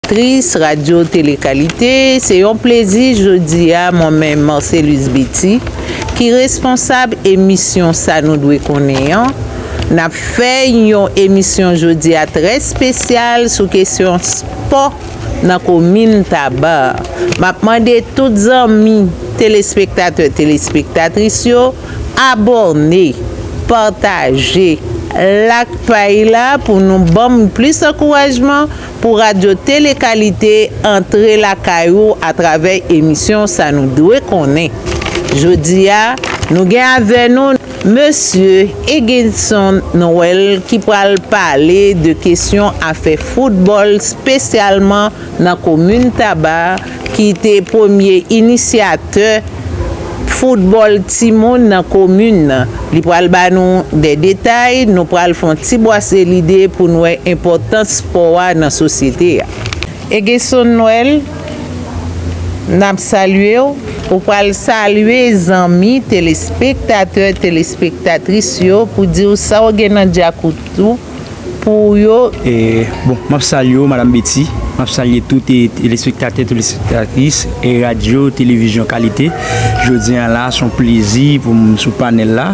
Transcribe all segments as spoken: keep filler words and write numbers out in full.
Tris Radyo Tele Kalite, se yon plezi jodi a, mwen menm Marcelus Betty, ki responsab emisyon Sa Nou Dwe Konnen an, n ap fè yon emisyon jodi a trè espesyal sou kesyon spò nan komin Taba. M ap mande tout zanmi telespektatè, telespektatris yo, abòne, pataje, like paj la pou nou ban m plis ankourajman pou Radyo Tele Kalite antre lakay ou atravè emisyon Sa Nou Dwe Konnen. Jodi a, nou gen avè nou Mesye Egenson Noël ki pral pale de kesyon afè foutbòl, espesyalman nan komin Taba, ki te premye inisyatè foutbòl timoun nan komin nan. Li pral ba nou de detay, nou pral fè yon ti bwase lide pou n wè enpòtans spò a nan sosyete a. Egenson Noël, n ap salye w. Ou pral salye zanmi telespektatè, telespektatris yo pou di w sa w gen nan djakout ou pou yo. E, bon, m ap salye w, Madam Betty. M ap salye tout, e, telespektatè, telespektatris, e, radyo, televizyon Kalite. Jodi a la, se yon plezi pou m sou panèl la,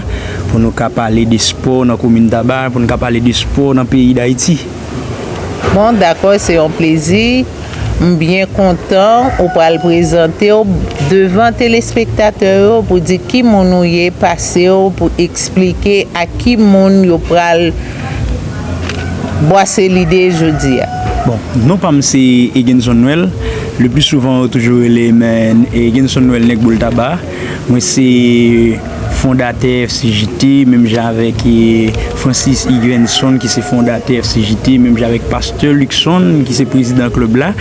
pou nou ka pale de spò nan komin Taba, pou nou ka pale de spò nan peyi Dayiti. Bon, dakò, se yon plezi. M byen kontan ou pral prezante w devan telespektatè yo pou di ki moun ou ye, pase w pou eksplike a ki moun yo pral bwase lide jodi a. Bon, non pa m se Egenson Noël. Le pli souvan, yo toujou rele m Egenson Noël, nèg boul Taba. Mwen se fondatè F C J T, menm jan avèk, e, Francis Igvenson, ki se fondatè F C J T, menm jan avèk pastè Luckson, ki se prezidan klèb la,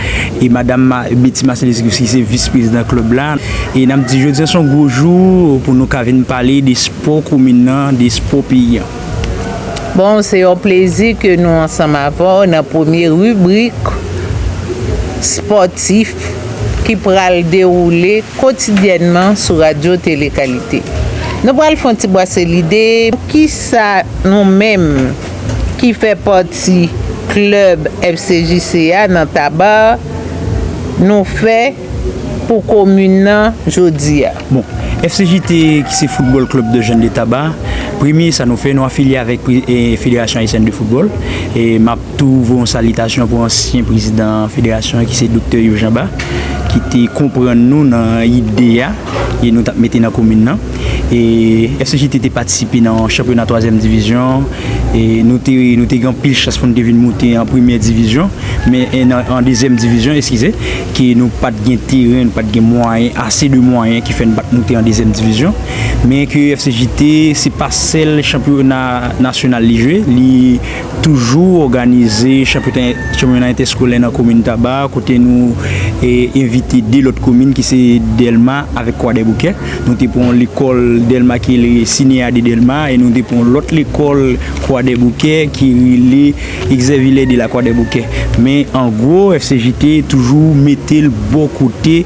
e madanm Ma-, Betty Marcellus, ki se vis prezidan klèb la. E n ap di jodi a se yon gwo jou pou nou ka vin pale de spò komin nan, de spò peyi an. Bon, se yon plezi ke nou ansanm avè w nan premye ribrik spòtif ki pral dewoule kotidyènman sou Radyo Tele Kalite. Nou pral fè yon ti bwase lide, kisa nou menm ki fè pati klèb F C J C a nan Taba, nou fè pou komin nan jodi a? Bon, F C J T, ki se Football Club de Jeunes de Taba, premye sa nou fè, nou afilye avèk, e, Fédération Haïtienne de Football. E m ap tou voye yon salitasyon pou ansyen prezidan federasyon an, ki se Doktè Yves Jean Bart, ki te konprann nou nan ide a, e nou t ap mete nan komin nan. E F C J T te patisipe nan chanpyona twazyèm divizyon, e nou te, nou te gen anpil chans pou nou te vin moute an premyè divizyon, men, e, nan, an dezyèm divizyon, eskize, ke nou pa t gen teren, nou pa t gen mwayen, ase de mwayen ki fè n pa t moute an dezyèm divizyon, men ke F C J T se pa sèl chanpyona nasyonal li jwe, li toujou òganize chanpyona, chanpyona entèskolè nan komin Taba, kote nou, e, envite de lòt komin ki se Dèlma avèk Kwadèboukè. Nou te pran yon lekòl Dèlma ki rele Cinéa de Dèlma, e nou te pran yon lòt lekòl Kwadèboukè ki rele Exervillers de la Kwadèboukè. Men an gwo, F C J T toujou mete l bò kote,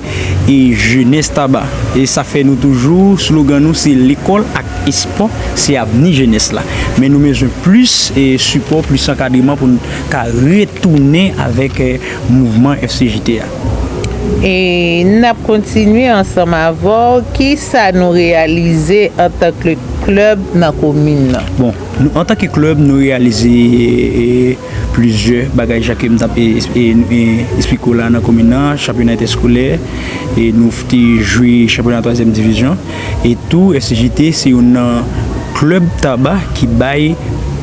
e, jenès Taba. E sa fè nou toujou, slogan nou se lekòl ak espò, se avni jenès la. Men nou bezwen plis, e, sipò, plis ankadreman pou n ka retounen avèk, e, mouvman F C J T a. E n ap kontinye ansanm avè w. Kisa nou reyalize antanke klèb nan komin nan? Bon, nou, antanke klèb, nou reyalize, e, plizyè bagay, jan ke m t ap, e, e, e, esplike w la nan komin nan, chanpyona entèskolè, e nou te jwe chanpyona twazyèm divizyon, e tou F C J T se youn nan klèb Taba ki bay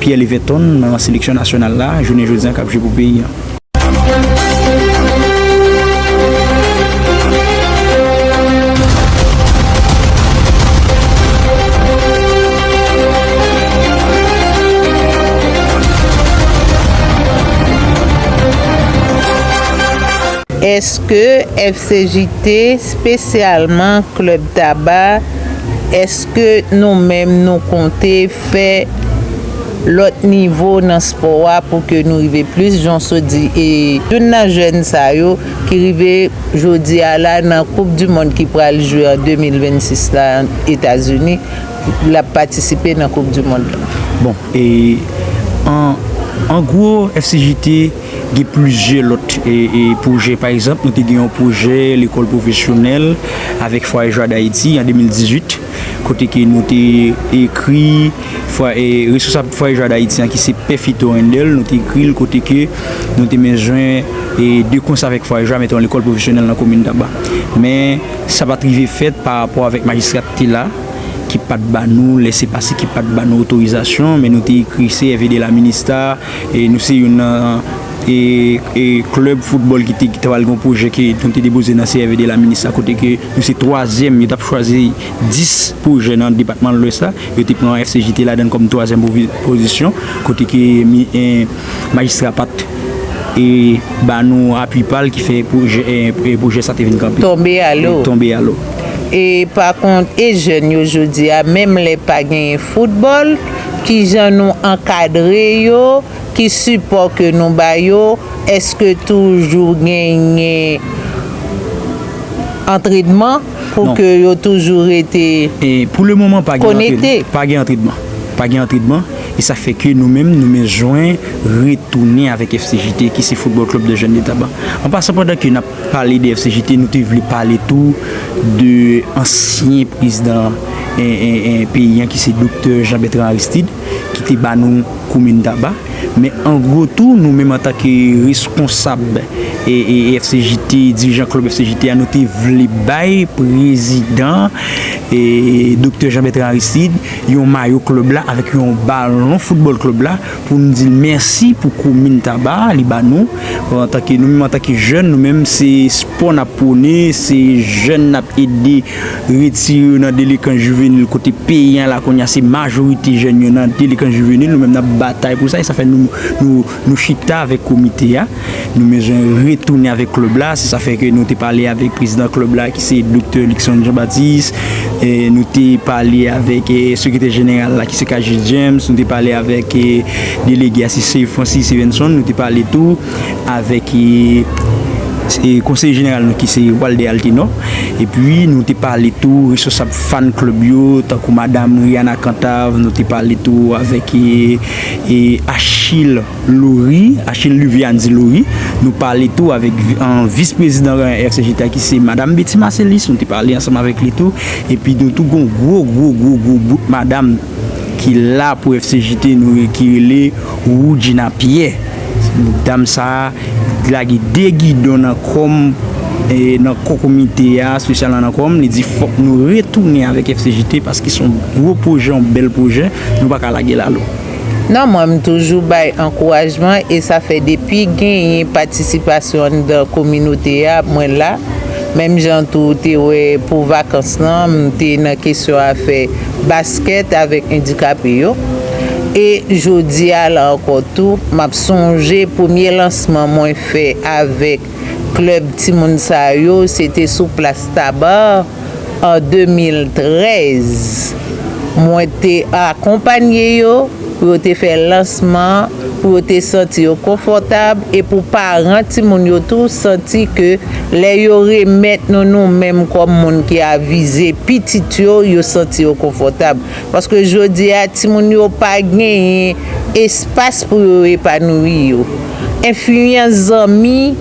Pierre Leverton nan seleksyon nasyonal la, jounen jodi a k ap jwe pou peyi a. Èske F C J T, espesyalman klèb Taba, èske nou menm nou konte fè lòt nivo nan spò a pou ke nou rive plis, jan w sot di, e youn nan jèn sa yo ki rive jodi a la nan koup di mond ki pral jwe an de mil vennsis la Etazini, l ap patisipe nan koup di mond la. Bon, e an, an gwo, F C J T gen plizyè lòt e, e pwojè. Pa egzanp, nou te gen yon pwojè lekòl pwofesyonèl avèk Fwaye Jwa Dayiti an de mil dizuit, kote ke nou te ekri fwa, e, responsab Fwaye Jwa Dayiti an, ki se Pè Fito Rendel, nou te ekri l kote ke nou te bezwen e, de kons avèk Fwaye Jwa mete yon lekòl pwofesyonèl nan komin Taba. Men sa pa t rive fèt pa rapò avèk majistra ki te la, ki pa t ba nou lèsepase, ki pa t ba nou otorizasyon, men nou te ekri C R V de la Minista, e nou se youn nan e, e klèb foutbòl ki te, ki te pral gen yon pwojè ke nou te depoze nan C R V de la Minista, kote ke nou se twazyèm, yo t ap chwazi dis pwojè nan depatman Lwès la, yo te pran F C J T ladan l kòm twazyèm povi-, pozisyon, kote ke mi, e, majistra pa t e ba nou apui pa l, ki fè pwojè, e, e pwojè sa te vin kanpe. Tonbe alo. Tonbe alo. E pa kont, e jèn yo jodi a, menm lè pa genyen foutbòl, kijan nou ankadre yo, ki sipò ke nou ba yo, èske toujou genyen antrenman pou ke yo toujou rete konekte? E pou le moman, pa gen antrenman. Pa gen antrenman. Pa gen antrenman. E sa fè ke nou menm, nou bezwen retounen avèk F C J T, ki se Football Club de Jeunes de Taba. An pasan, pandan ke n ap pale de F C J T, nou te vle pale tou de ansyen prezidan, e, e, e, peyi an, ki se Doktè Jean Bertrand Aristide, ki te ba nou komin Taba. Men an gwo tou, nou menm antanke reskonsab, e, e, F C J T, dirijan klèb F C J T a, nou te vle bay prezidan, e, Doktè Jean Bertrand Aristide, yon mayo klèb la avèk yon balon foutbòl klèb la, pou n di l mèsi pou komin Taba li ba nou. Antanke, nou menm antanke jèn, nou menm se spò n ap pwone, se jèn n ap ede retire yo nan delenkan jivenil, kote peyi an la kounye a se majorite jèn yo nan delenkan jivenil. Nou menm n ap batay pou sa, e sa fè nou, nou, nou chita avèk komite a. Nou bezwen retounen avèk klèb la, se sa fè ke nou te pale avèk prezidan klèb la, ki se Doktè Luckson Jean Baptiste, e nou te pale avèk, e, sekretè jeneral la, ki se K J James, nou te pale avèk, e, delege a, se Francis Stevenson, nou te pale tou avèk, e, e, konseye jeneral nou, ki se Walder Altenor. Epi nou te pale tou reskonsab fan club yo, tankou madanm Riana Cantave, nou te pale tou avèk, e, e, Achille Laurie, Achille Luvianzi Laurie. Nou pale tou avèk vi-, an, vis prezidan F C J T a, ki se madanm Betty Marcellus, nou te pale ansanm avèk li tou. Epi nou tou gon gwo, gwo, gwo, gwo bout madanm ki la pou F C J T nou, ki rele Woodjina Pierre. Dam sa a lage de gidon nan kò m, e, nan kò komite a, espesyalman nan kò m, li di fòk nou retounen avèk F C J T paske se yon gwo pwojè, yon bèl pwojè, nou pa ka lage l alo. Non, mwen, m toujou bay ankourajman e sa fè depi genyen patisipasyon anndan kominote a, mwen la. Menm jan tou ou te wè pou vakans lan, m te nan kesyon afè baskèt avèk andikape yo. E jodi a la ankò tou, m ap sonje premye lansman mwen fè avèk klèb timoun sa yo, se te sou plas Taba an de mil trèz. Mwen te akonpanye yo pou yo te fè lansman, pou yo te santi yo konfòtab e pou paran timoun yo tou santi ke lè yo remèt nou nou menm kòm moun ki avize pitit yo, yo santi yo konfòtab. Paske jodi a, timoun yo pa genyen espas pou yo epanouyi yo. Enfliyans zanmi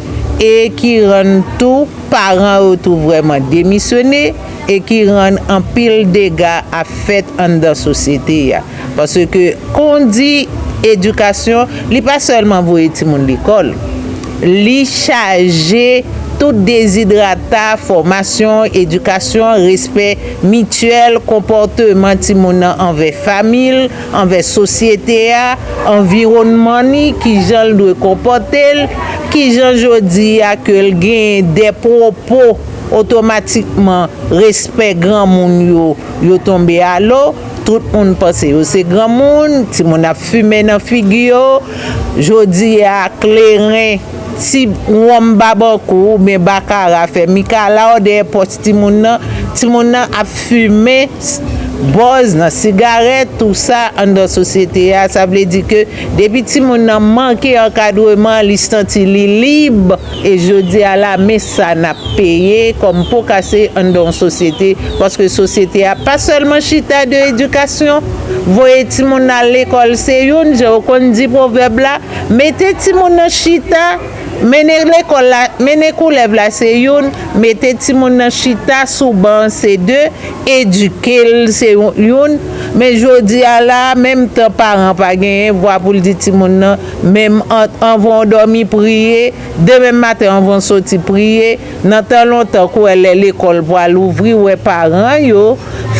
e ki rann tou paran yo tou vrèman demisyone e ki rann anpil dega ap fèt anndan sosyete a. Paske kon di edikasyon, li pa sèlman voye timoun lekòl. Li chaje tout dezidrata, fòmasyon, edikasyon, respè mityèl, konpòteman timoun nan anvè fanmi l, anvè sosyete a, anviwònman li, kijan l dwe konpòte l, kijan jodi a ke l genyen de pwopo otomatikman respè granmoun yo, yo tonbe alo, tout moun panse yo se granmoun, timoun ap fimen nan figi yo, jodi a kleren, ti wonm Babankou oubyen Bakara fè mikalaw dèyè pòch timoun nan, timoun nan ap fimen, bòz, nan sigarèt, tou sa anndan sosyete a. Sa vle di ke depi timoun nan manke ankadreman, li santi li lib. E jodi a la, men sa n ap peye kòm po kase anndan yon sosyete. Paske sosyete a pa sèlman chita de edikasyon. Voye timoun nan al lekòl se youn, jan yo konn di pwovèb la, mete timoun nan chita, mennen lekòl la, mennen koulèv la se youn, mete timoun nan chita sou ban se de, edike l se youn. Men jodi a la, menm tan paran pa genyen vwa pou l di timoun nan, menm an- anvan w dòmi priye, demen maten anvan w soti priye, nan tan lontan kou wè lè lekòl pral ouvri, wè paran yo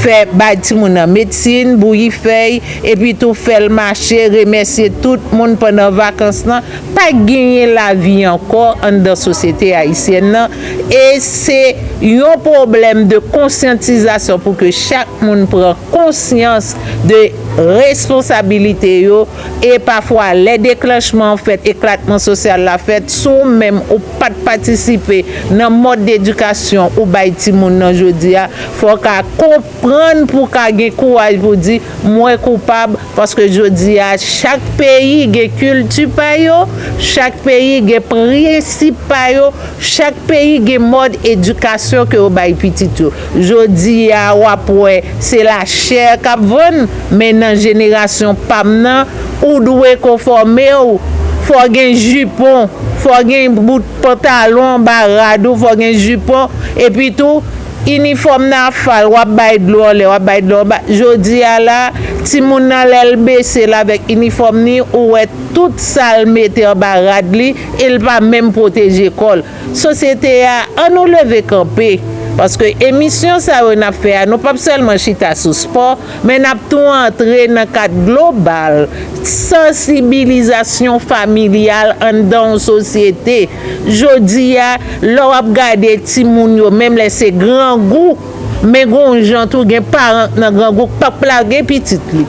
fè bay timoun nan medsin, bouyi fèy, epi tou fè l mache, remèsye tout moun pandan vakans lan. Pa genyen lavi ankò anndan sosyete ayisyèn nan, e se yon pwoblèm de konsyantizasyon pou ke chak moun pran konsyans de responsabilite yo. E pafwa lè deklanchman an fèt, eklatman sosyal la fèt, si w menm ou pa t patisipe nan mòd dedikasyon ou bay timoun nan jodi a, fò w ka konprann pou w ka gen kouraj pou w di, mwen koupab. Paske jodi a, chak peyi gen kilti pa yo, chak peyi gen prensip pa yo, chak peyi gen mòd edikasyon ke yo bay pitit yo. Jodi a, w ap wè se lachè k ap vann, men nan jenerasyon pa m nan, ou dwe konfòme w. Fò gen jipon, fò gen bout pantalon anba rad ou, fò gen jipon, epi tou, inifòm nan ap fal, w ap bay dlo anlè, w ap bay dlo anba. Jodi a la, timoun nan lè l bese l avèk inifòm ni, ou wè tout sa l mete anba rad li, e l pa menm pwoteje kò l. Sosyete a, ann nou leve kanpe. Paske emisyon sa yo n ap fè a, nou p ap sèlman chita sou spò, men n ap tou antre nan kad global sansibilizasyon familyal anndan yon sosyete. Jodi a, lè w ap gade timoun yo, menm lè se grangou, men gon jan tou gen paran k nan grangou k p ap lage pitit li.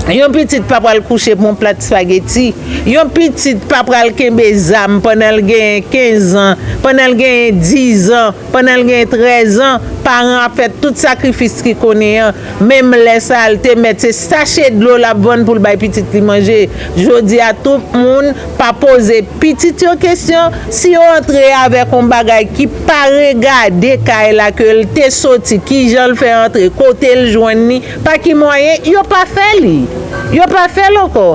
Yon pitit pa pral kouche pou yon plat espageti. Yon pitit pa pral kenbe zam pandan l genyen kenz an, pandan l genyen diz an, pandan l genyen trèz an. Paran ap fè tout sakrifis ki konnen an. Menm lè sa a, l te mèt se sache dlo l ap vann pou l bay pitit li manje. Jodi a, tout moun pa poze pitit yo kesyon si yo antre avèk yon bagay ki pa regade kay la ke l te soti, kijan l fè antre, kote l jwenn li, pa ki mwayen, yo pa fè li. Yo pa fè l ankò.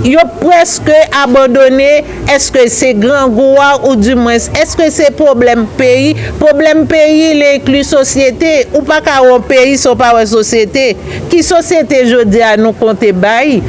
Yo prèske abandone. Èske se grangou a, oudimwens, èske se pwoblèm peyi? Pwoblèm peyi, li enkli sosyete. Ou pa ka wè yon peyi san w pa wè sosyete. Ki sosyete jodi a nou konte bay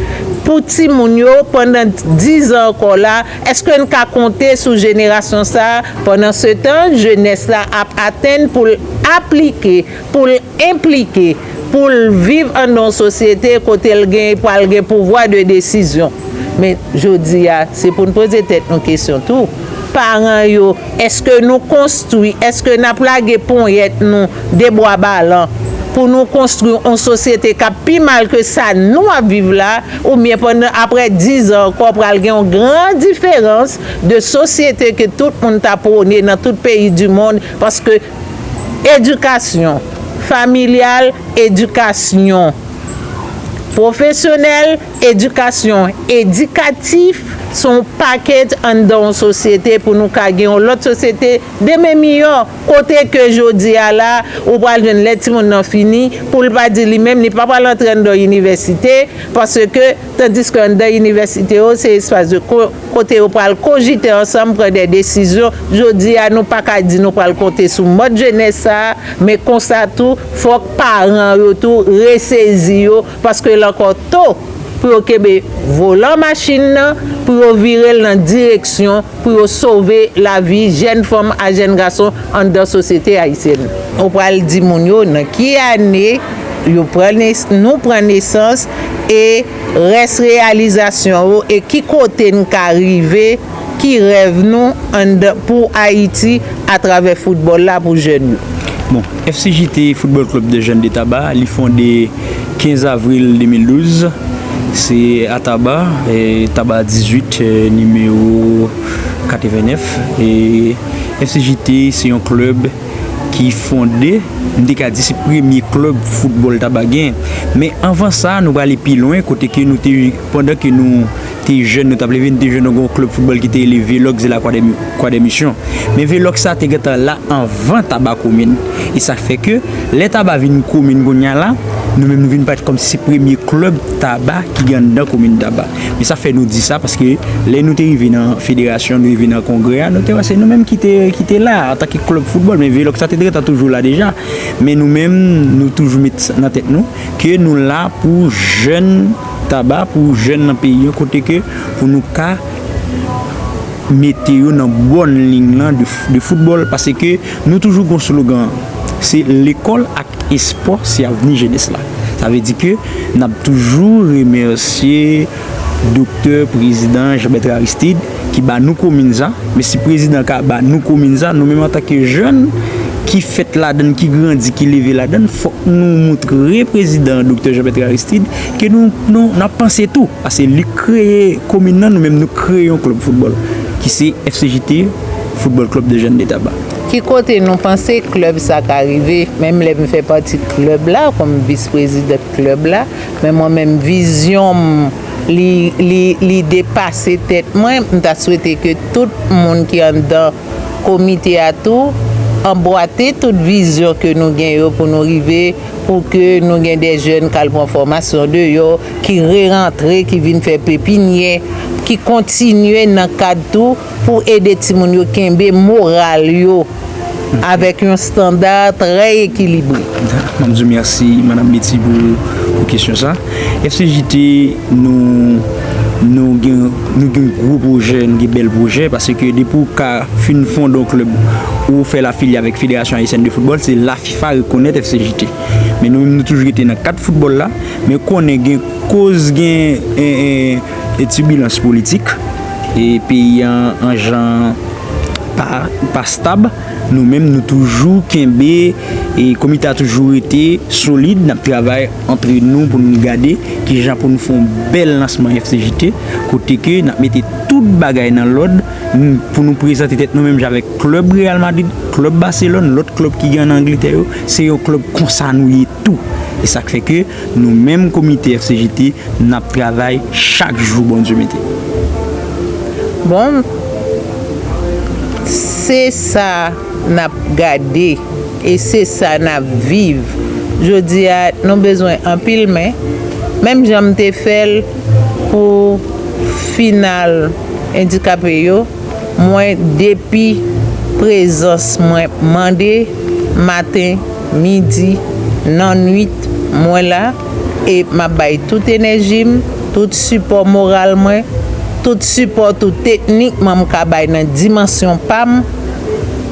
pou timoun yo pandan diz an ankò la? Èske n ka konte sou jenerasyon sa a? Pandansetan, jenès la ap atann pou l aplike, pou l enplike, pou l viv anndan yon sosyete kote l gen, pral gen pouvwa de desizyon. Men jodi a, se pou n poze tèt nou kesyon tou. Paran yo, èske nou konstwi, èske n ap lage ponyèt nou de bwa balan pou nou konstwi yon sosyete k ap pi mal ke sa nou ap viv la, oubyen pandan, apre diz an ankò, pral gen yon gran diferans de sosyete ke tout moun ta pwone nan tout peyi di mond, paske edikasyon familyal, edikasyon pwofesyonèl, edikasyon edikatif, se yon pakèt anndan yon sosyete pou nou ka gen yon lòt sosyete demen miyò. Kote ke jodi a la, ou pral jwenn lè timoun nan fini, pou l pa di li menm, li pa pral antre anndan yon inivèsite, paske, tandiske anndan inivèsite yo, se espas de ko-, kote yo pral kojite ansanm, pran de desizyon. Jodi a, nou pa ka di nou pral konte sou mòd jenès sa a, men konsa tou, fòk paran yo tou resezi yo, paske l ankò to pou yo kenbe volan machin nan, pou yo vire l nan direksyon, pou yo sove lavi jèn fanm a jèn gason anndan sosyete ayisyèn nan. Ou pral di moun yo nan ki ane yo pran nes-, nou pran nesans, e rès reyalizasyon yo, e ki kote n ka rive, ki rèv nou anndan pou Ayiti atravè foutbòl la pou jèn yo. Bon, F C J T Football Club de Jeunes de Taba, li fonde kenz avril de mil douz. Se a Taba, e, Taba dizuit, e, nimewo katrevennèf. E F C J T se yon klèb ki fonde, m te ka di se premye klèb foutbòl Taba gen. Men anvan sa, nou prale pi lwen, kote ke nou te, pandan ke nou te jèn, nou t ap leve, nou te jwenn yon klèb foutbòl ki te rele Velòk, se la Kwadèmisyon. Men Velòk sa te gentan la anvan Taba komin. E sa fè ke lè Taba vin komin kounye a la, nou menm nou vin parèt kòmsi se premye klèb Taba ki gen anndan komin Taba. Men sa fè nou di sa, paske lè nou te rive nan federasyon, nou rive nan kongrè a, nou te wè se nou menm ki te, ki te la antanke klèb foutbòl, men Velòk sa te gentan toujou la deja. Men nou menm, nou toujou met sa nan tèt nou ke nou la pou jèn Taba, pou jèn nan peyi an, kote ke pou nou ka mete yo nan bòn liy lan de, de foutbòl, paske nou toujou gon slogan, se lekòl ak espò, se avni jenès la. Sa vle di ke n ap toujou remèsye Doktè Prezidan Jean Bertrand Aristide ki ba nou komin sa. Men si prezidan ka ba nou komin sa, nou menm antanke jèn ki fèt ladann, ki grandi, ki leve ladann, fòk nou montre prezidan Doktè Jean Bertrand Aristide ke nou, nou, n ap panse tou. Paske li kreye komin nan, nou menm nou kreye yon klèb foutbòl ki se F C J T, Football Club de Jeunes de Taba. Ki kote nou panse klèb sa ka rive? Menm lè m fè pati klèb la, kòm vis prezidan klèb la, men mwen menm vizyon m, li, li, li depase tèt mwen. M ta swete ke tout moun ki anndan komite a tou anbwate tout vizyon ke nou gen yo pou nou rive, pou ke nou gen de jèn k al pran fòmasyon deyò, ki re-rantre, ki vin fè pepinyè, ki kontinye nan kad tou pou ede timoun yo kenbe moral yo avèk yon estanda trè ekilibre. M ap di w mèsi, Madam Betty, pou, pou kesyon sa. F C J T, nou, nou gen, nou gen gwo pwojè, nou gen bèl pwojè, paske depi w ka fin fonde yon klèb, ou fè l afilye avèk Federasyon Ayisyèn de Foutbòl, se la fifa rekonèt F C J T. Men nou menm, nou toujou rete nan kad foutbòl la, men konnen gen koz, gen, e, e, e tibilans politik, e peyi an, an jan pa, pa stab. Nou menm, nou toujou kenbe, e komite a toujou rete solid, n ap travay antre nou pou nou gade kijan pou nou fè yon bèl lansman F C J T, kote ke n ap mete tout bagay nan lòd, n-, pou nou prezante tèt nou menm jan avèk klèb Real Madrid, klèb Barcelone, lòt klèb ki gen ann Angletè yo, se yon klèb konsa nou ye tou. E sa k fè ke nou menm komite F C J T, n ap travay chak jou Bondye mete. Bon, se sa n ap gade e se sa n ap viv. Jodi a, nou bezwen anpil men, menm jan m te fè l pou final andikape yo, mwen, depi prezans mwen mande, maten, midi, nannuit, mwen la, e m ap bay tout enèji m, tout sipò moral mwen, tout sipò tou teknikman m ka bay nan dimansyon pa m,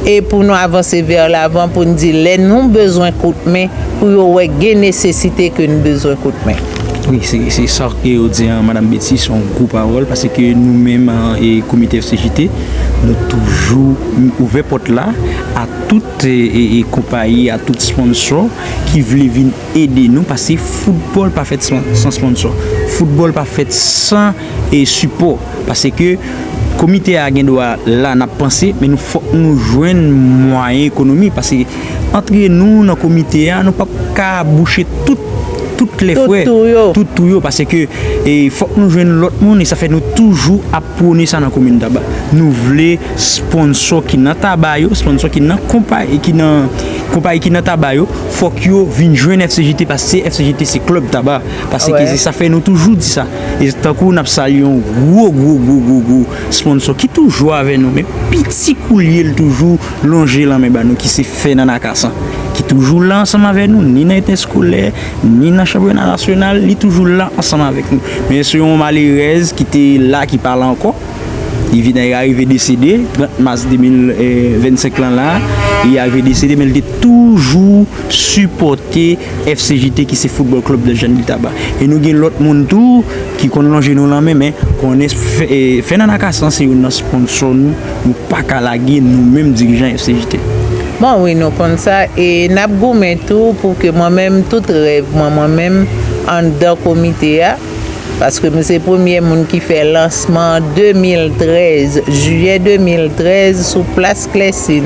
e pou nou avanse vè lavan, pou n di lè nou bezwen kout men, pou yo wè gen nesesite ke n bezwen kout men. Wi, se, se sa ke w di an, Madam Betty, se yon gwo pawòl, paske nou menm, an, e komite F C J T, nou toujou ouvè pòt la a tout, e, e, e konpayi, a tout sponsò ki vle vin ede nou, paske foutbòl pa fèt san, san sponsò. Foutbòl pa fèt san, e, sipò. Paske komite a gen dwa la n ap panse, men nou fòk nou jwenn mwayen ekonomi, paske antre nou nan komite a, nou p ap ka bouche tout, tout lè frè, tout twou yo, paske, e, fòk nou jwenn lòt moun, e sa fè nou toujou ap pwone sa nan komin Taba. Nou vle sponsò ki nan Taba yo, sponsò ki nan konpayi, ki nan konpayi ki nan Taba yo, fòk yo vin jwenn F C J T, paske F C J T se klèb Taba. Paske se sa fè nou toujou di sa. E tankou n ap salye yon gwo, gwo, gwo, gwo, gwo sponsò ki toujou avè nou, men piti koulye l toujou lonje lanmen ba nou, ki se Fènan Akasan, ki toujou la ansanm avè nou, ni nan entèskolè, ni nan chanpyona nasyonal, li toujou la ansanm avèk nou. Men se yon malerèz ki te la, ki pa la ankò. Li vin, li arive desede, trant mas de mil vennsenk lan la, li arive desede, men li te toujou sipòte F C J T, ki se Football Club de Jeunes de Taba. E nou gen lòt moun tou ki konn lonje nou lanmen, men konnen Fè-, e, Fènan Akasan se youn nan sponsò nou, nou pa ka lage nou menm dirijan F C J T. Bon, wi, nou konn sa, e n ap goumen tou pou ke mwen menm, tout rèv mwen, mwen menm, anndan komite a, Paske mwen se premye moun ki fè lansman an de mil trèz, jiyè de mil trèz, sou plas Klèsin,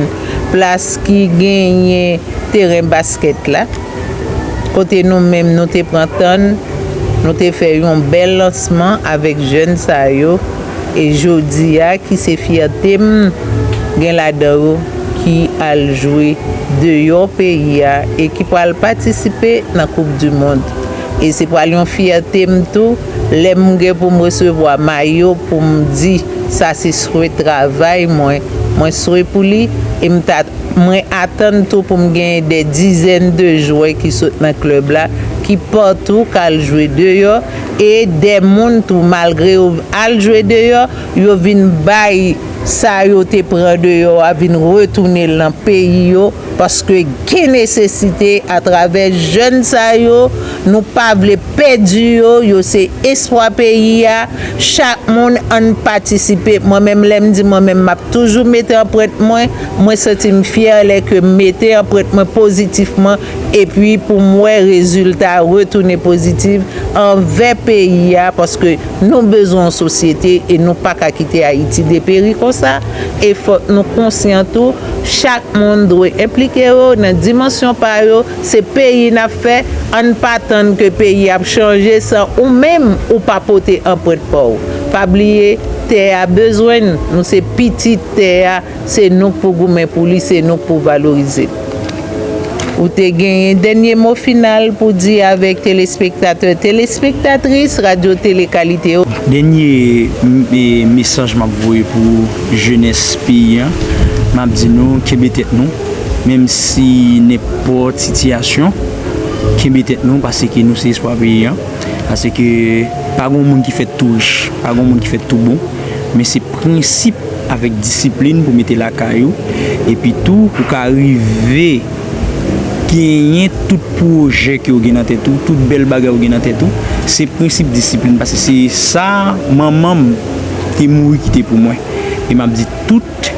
plas ki genyen teren baskèt la, kote nou menm nou te pran tan n, nou te fè yon bèl lansman avèk jèn sa yo. E jodi a, ki se fyète m, gen ladan yo ki al jwe deyò peyi a e ki pral patisipe nan Koup di Mond. E se pral yon fyète m tou lè m gen pou m resevwa mayo pou m di sa se swe travay mwen, mwen swe pou li. E m ta, mwen atann tou pou m genyen dè dizèn de jwè ki sot nan klèb la, ki patou k al jwe deyò, e dè moun tou, malgre yo al jwe deyò, yo vin bay sa yo te pran deyò a, vin retounen l nan peyi yo, paske gen nesesite atravè jèn sa yo. Nou pa vle pèdi yo, yo se espwa peyi a. Chak moun, ann patisipe. Mwen menm, lè m di mwen menm, m ap toujou mete anprent mwen. Mwen santi m fyè lè ke m mete anprent mwen pozitifman, epi pou m wè rezilta retounen pozitif anvè peyi a, paske nou bezwen yon sosyete e nou pa ka kite Ayiti deperi konsa. E fòk nou konsyan tou, chak moun dwe enplike yo nan dimansyon pa yo. Se peyi n ap fè, ann pa tann ke peyi ap chanje san ou menm ou pa pote anprent pa w. Pa bliye, tè a bezwen n, nou se pitit tè a, se nou k pou goumen pou li, se nou k pou valorize l. Ou te genyen dènye mo final pou di avèk telespektatè, telespektatris Radyo Tele Kalite yo? Dènye m- e, mesaj m ap voye pou jenès peyi a, m ap di nou kenbe tèt nou, menm si nenpòt sitiyasyon, kenbe tèt nou, paske nou se espwa peyi a. Paske pa gen moun ki fèt tou rich, pa gen moun ki fèt tou bon, men se prensip avèk disiplin pou mete lakay ou, epi tou pou ka rive genyen tout pwojè ke w gen nan tèt ou, tout bèl bagay ou gen nan tèt ou, se prensip disiplin, paske se sa manman m te mouri kite pou mwen. E m ap di tout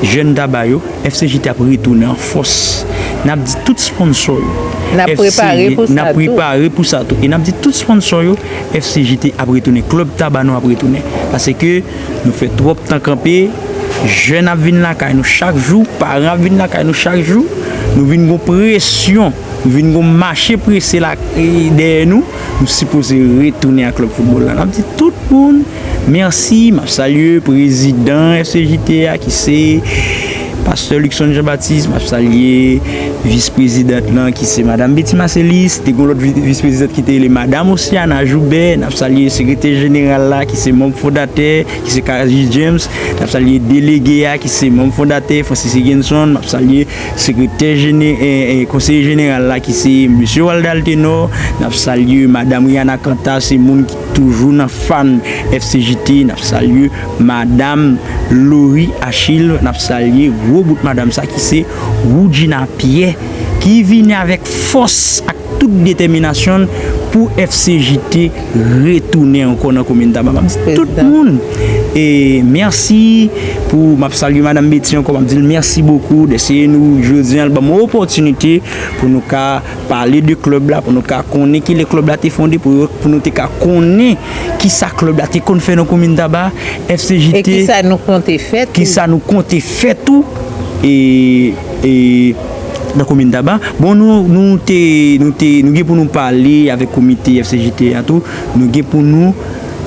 jèn Taba yo, F C J T ap retounen an fòs. N ap di tout sponsò yo, N ap F C J, prepare pou n ap sa tou. Prepare pou sa tou. E n ap di tout sponsò yo, F C J T ap retounen, klèb Taba nou ap retounen. Paske nou fè twòp tan kanpe, jèn ap vin lakay nou chak jou, paran ap vin lakay nou chak jou, nou vin gon presyon, nou vin gon mache prese la, e, dèyè nou, nou sipoze retounen ak klèb foutbòl la. N ap di tout moun mèsi, m ap salye prezidan F C J T a ki se pastè Luckson Jean Baptiste, m ap salye vis prezidant lan ki se madam Betty Marcellus, te gon lòt vi- vis prezidant ki te rele madam Oceana Joubert, n ap salye sekretè jeneral la ki se manm fondatè, ki se Kaji James, n ap salye delege a ki se manm fondatè Francis Higginson, m ap salye sekretè jene- e, e, konseye jeneral la ki se mesye Waldal Tenor, n ap salye madam Rihanna Kanta, se moun ki toujou nan fan F C J T, n ap salye madam Laurie Achille, n ap salye gwo bout madam sa ki se Woodjina Pierre, ki vini avèk fòs ak tout detèminasyon l pou F C J T retounen ankò nan komin Taba. M ap di tout moun, e, mèsi pou, m ap salye madam Betty ankò, m ap di l mèsi bokou dèske nou, jodi a, l ban m opòtinite pou nou ka pale de klèb la, pou nou ka konnen kilè klèb la te fonde, pou, pou nou te ka konnen kisa klèb la te konn fè nan komin Taba, F C J T. E kisa nou konte fè tou. Kisa nou konte fè tou, e, e, nan komin Taba. Bon, nou, nou te, nou te, nou gen pou nou pale avèk komite F C J T a tou, nou gen pou nou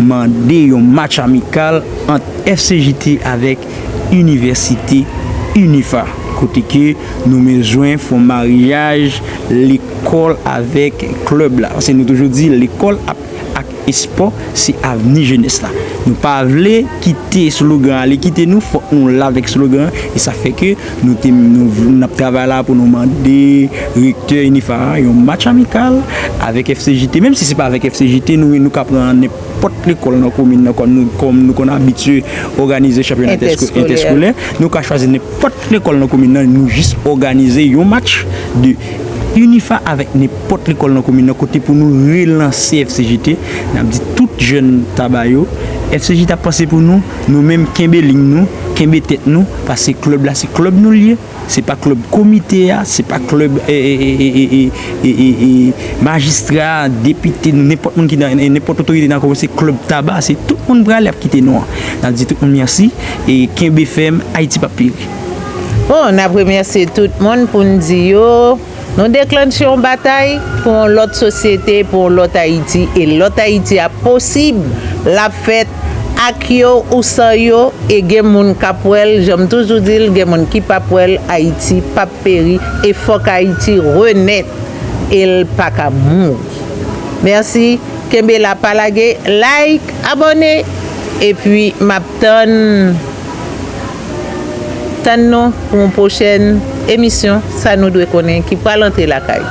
mande yon match amikal ant F C J T avèk Inivèsite Unifa, kote ke nou bezwen fè yon maryaj lekòl avèk klèb la. Paske nou toujou di lekòl ap, ak espò se avni jenès la. Nou pa vle kite slogan ale kite nou, fòk nou la avèk slogan an, e sa fè ke nou te, nou, n ap travay la pou nou mande rektè Unifa a yon match amikal avèk F C J T, menm si se pa avèk F C J T, nou, nou ka pran nenpòt lekòl nan komin nan, kòm nou, kòm nou konn abitye òganize chanpyona entèsko- Entèskolè. Entèskolè, nou ka chwazi nenpòt lekòl nan komin nan, nou jis òganize yon match de Unifa avèk nenpòt lekòl nan komin nan, kote pou nou relanse F C J T. N ap di tout jèn Taba yo, F C J T ap panse pou nou, nou menm kenbe liy nou, kenbe tèt nou, paske klèb la se klèb nou l ye. Se pa klèb komite a, se pa klèb e, e, e, e, e, e, e, e, majistra, depite, nenpòt moun ki nan, nenpòt otorite nan Kongo, se klèb Taba, se tout moun prale ap kite nou an. N ap di tout moun mèsi e kenbe fèm, Ayiti p ap peri. Bon, n ap remèsye tout moun pou n di yo, nou deklanche yon batay pou yon lòt sosyete, pou yon lòt Ayiti, e lòt Ayiti a posib, l ap fèt ak yo ou san yo, e gen moun k ap wè l, jan m toujou di l, gen moun ki p ap wè l, Ayiti p ap peri, e fòk Ayiti renèt, e l pa ka mouri. Mèsi, kenbe la, pa lage, like, abòne, epi m ap tann, tann nou pou yon pwochèn emisyon, Sa nou dwe konnen, ki pral antre lakay.